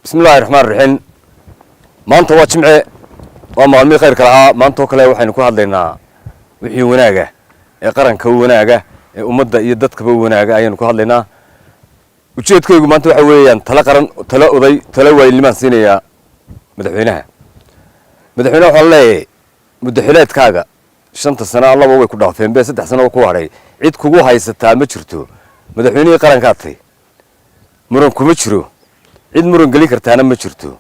Bismi illahi raxmaan raxiim. Maanta waa Jimce, waa maalmihii khayrka lahaa. Maantoo kale waxaynu ku hadlaynaa wixii wanaaga ee qaranka u wanaaga, ee ummadda iyo dadkaba u wanaaga ayaynu ku hadlaynaa. Ujeedkaygu maanta waxa weeyaan talo qaran, talo oday, talo waayilnimaan siinayaa madaxweynaha. Madaxweynaha waxaan leeyahay, muddaxileedkaaga 5-ta sano allaba way ku dhaafeen be, 3 sano ku hadhay, cid kugu haysataa ma jirto. Madaxweynihii qarankaad tay, muran kuma jiro, cid muran gelin kartaana ma jirto.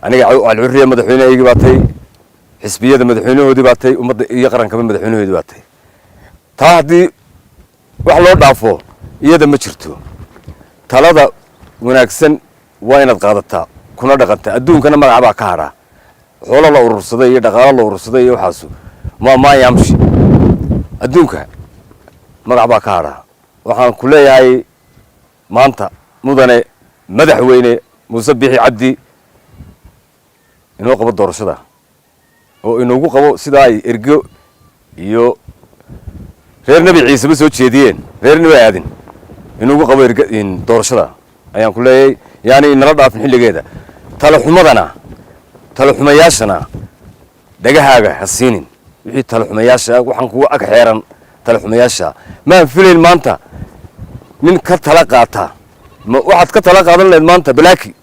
Aniga Calcuriya madaxweynehaygii baa tay, xisbiyada madaxweynahoodii baa tay, ummadda iyo qarankaba madaxweynahoodii baa tay. Taa haddii wax loo dhaafo iyada ma jirto. Talada wanaagsan waa inaad qaadataa kuna dhaqantaa. Adduunkana magaca baa ka hadhaa. Xoolo la urursaday iyo dhaqaalo la urursaday iyo waxaasu maayamshi. Adduunka magac baa ka hadhaa. Waxaan ku leeyahay maanta, mudane madaxweyne Muuse Bixi Cabdi, inoo qabo doorashada oo inoogu qabo sidaa ay ergo iyo reer Nebi Ciiseba soo jeediyeen, reer Nebi Aadin inoogu qabo erg doorashada ayaan ku leeyahay. Yaani inala dhaafin xilligeeda. Talaxumadana, talaxumayaashana dhagahaaga ha siinin. Wixii talaxumayaasha waxaan kugu ag xeeran talaxumayaasha maan filayn maanta nin ka tala qaata. Ma waxaad ka tala qaadan lahayd maanta Balaaki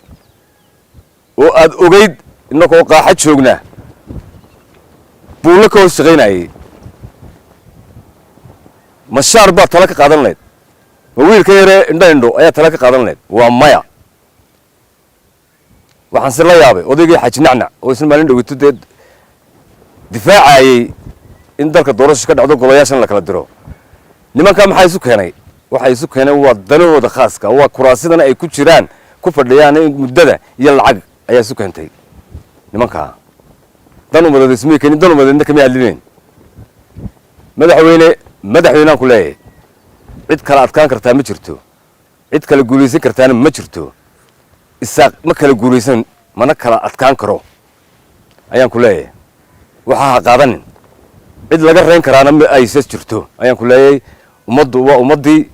oo aad ogeyd innakoo qaaxa joognaa buullo ka hoos shaqaynayay? Ma shaar baad tala ka qaadan lahayd? Ma wiilka yaree indho indho ayaa tala ka qaadan lahayd? Waa maya. Waxaan se la yaabay odaygii Xaaji Nacnac oo isna maalin dhowito dee difaacayey in dalka doorasho ka dhacdo, golayaashan la kala diro. Nimankaa maxaa isu keenay? Waxay isu keeneen waa danahooda khaaska, waa kuraasidana ay ku jiraan, ku fadhiyaan muddada iyo lacag ayaa isu keentay nimankaa. Dan umadeed ismay keenin, dan umadeedna kama hadlineen. Madaxweyne, madaxweynaan ku leeyahay, cid kala adkaan kartaa ma jirto, cid kala guulaysan kartaana ma jirto. Isaaq ma kala guulaysan mana kala adkaan karo ayaan ku leeyahay. Waxaa ha qaadanin, cid laga reyn karaana ma aysa jirto ayaan ku leeyahay. Ummaddu waa ummaddii,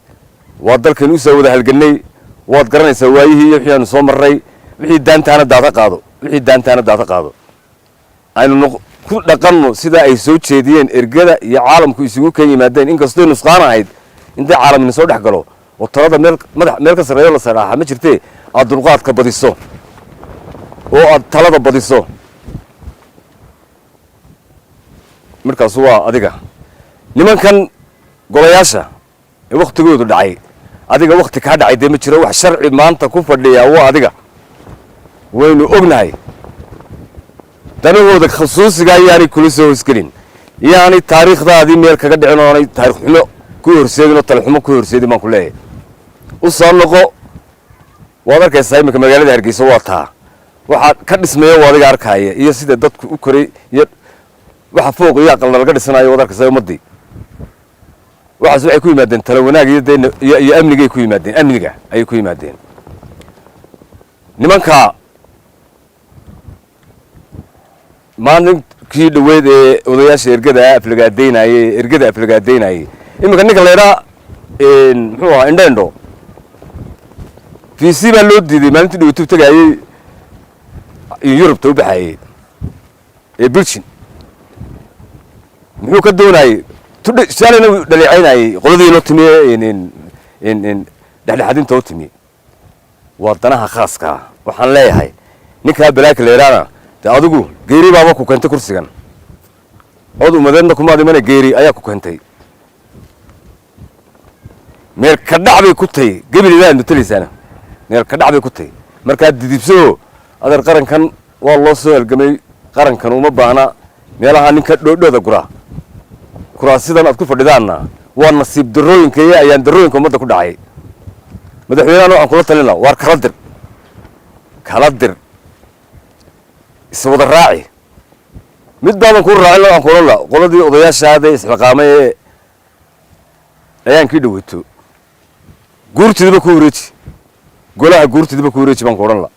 waa dalkaynu usoo wada halgannay. Waad garanaysaa waayihii iyo wixii aanu soo marray. Wixii daantaana daada qaado, wixii daantaana daada qaado. Aynu ku dhaqanno sidaa ay soo jeediyeen ergada iyo caalamku isugu kan yimaadeen, inkastoo nusqaan ahayd intay caalamina soo dhex galo oo talada meel madax meel ka sarreeyo la saraaxa ma jirtee. Aad dulqaadka badiso oo aad talada badiso, markaasu waa adiga. Nimankan golayaasha ee wakhtigoodu dhacay, adiga wakhti kaa dhacay dee ma jiro. Wax sharci maanta ku fadhiyaa waa adiga, waynu ognahay. Danahooda khusuusiga yaanay kula soo hoosgelin, yaanay taariikhdaadii meel kaga dhicin, oonay taarikh xumo ku horseedin oo tale xumo ku horseedin baan ku leeyahay. U soo noqo. Waad arkaysaa iminka magaalada Hargeysa waa taa waxaa ka dhismaya, waa adiga arkaaya, iyo sida dadku u koray iyo waxa fooq iyo aqalna laga dhisanayo. Waad arkaysaa ummaddii. Waxaas waxay ku yimaadeen tala wanaag iyo dee iyo amnigay ku yimaadeen, amniga ayay ku yimaadeen. Nimanka maalinkii dhaweyd ee odayaasha ergada aflagaadaynayey, ergada aflagaadaynayey, iminka ninka laydhaa muxuu ahaa, indho indho visa baa loo diiday maalintii dhaweytuu tagaayey Yurubta u baxayey ee Belgium. Muxuu ka doonayey? Shalayna wuu dhaleecaynayey qoladii inoo timi, dhexdhexaadinta u timi. Waa danaha khaaskaa. Waxaan leeyahay ninkaa Balaaka leeraana, dee adigu geeri baaba ku keentay kursigan, cod umadeedna kumaad imana, geeri ayaa ku keentay. Meel ka dhac bay ku tahy gebilidaad matalaysaana, meel ka dhac bay ku tahy. Markaa didibsoo adeer, qarankan waa loo soo halgamay. Qarankan uma baahna meelaha ninka dhoodhooda guraa. Kuraasidan aad ku fadhidaanna waa nasiib darrooyinka iyo ayaan darrooyinka ummadda ku dhacay. Madaxweynahan waxaan kula talina, waar kala dir, kala dir, iswada raaci. Mid baaban kuu raacin, waxaan kuohan la qoladii odayaashaada isxiqaamay ee ayaankii dhaweyto, guurtidiba ku wareeji, golaha guurtidiba ku wareeji baan ku odhan la,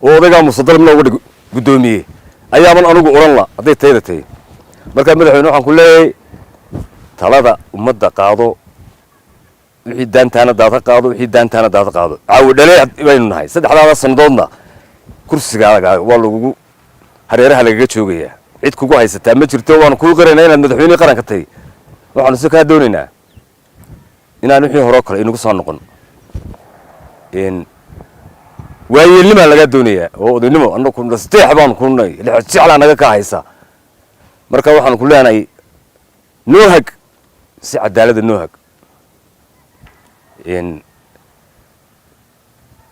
oo odaygaa musadalabna uga dhig guddoomiye ayaaban anigu odhan la hadday tayda tahy. Markaa madaxweyne waxaan ku leeyahay, talada ummadda qaado. Wixii daantaana daada qaado, wixii daantaana daada qaado. Caawi dhale baynu nahay. Saddexdaada sannadoodna kursigaaga waa lagugu hareeraha lagaga joogayaa. Cid kugu haysataa ma jirto. Waanu kuu qiraynaa inaad madaxweynihii qaranka tahay. Waxaanu si kaa doonaynaa inaan wixii horeo kale inagu soo noqon. Waayeelnimaa lagaa doonayaa oo odaynimo. Annagu nasteex baanu ku nahay, jeclaa naga kaa haysa. Marka waxaanu ku leenahay, noo hag si cadaaladda, noo hag.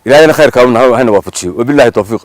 Ilaahayna khayrkaa hana waafajiyo. Wabillahi tawfiiq.